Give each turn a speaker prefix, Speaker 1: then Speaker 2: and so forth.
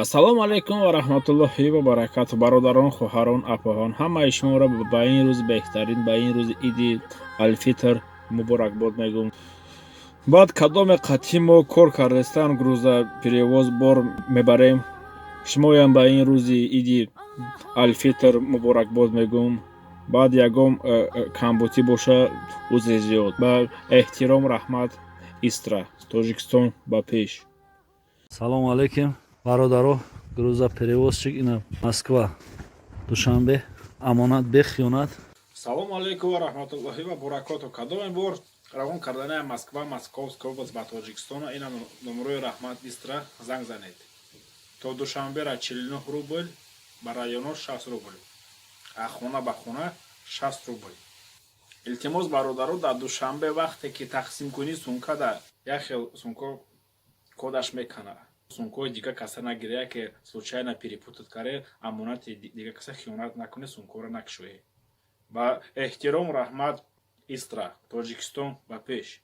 Speaker 1: Ассалому алайкум ва раҳматуллоҳи ва баракату. Бародарон, хоҳарон, апаҳон, ҳамаи шуморо ба ин рӯзи беҳтарин, ба ин рӯзи Иди Алфитр муборакбод мегӯм. Баъд кадоме қатъи мо кор кардастан, грузоперевоз, бор мебарем, шумоям ба ин рӯзи Иди Алфитр муборакбод мегӯм. Баъд ягон камбутӣ боша, узри зиёд. Ба эҳтиром, Раҳмат Истра. Тоҷикистон ба пеш!
Speaker 2: Салому алейкум, бародаро. Грузоперевозчик, ина Москва, Душанбе, амонат бехиёнат.
Speaker 1: Салому алейкум ва раҳматуллоҳи ва баракоту. Кадоме бор равон кардани Москва, Московская область ба Тоҷикистона, ина номерои Раҳмат Истра, занг занед. То Душанбера 49 рубл, ба районо 60 рубл, а хона ба хона 60 рубл. Илтимос, бародаро, дар Душанбе вақте ки тақсимкунӣ сумка, да як хел сумко кодаш мекана, сумкои дига каса нагире. Яке случайно перепутать каре, амонати дига каса хиёнат накуне, сумкоро накушоед. Ба эҳтиром, Раҳмат Истра. Тоҷикистон ба пеш!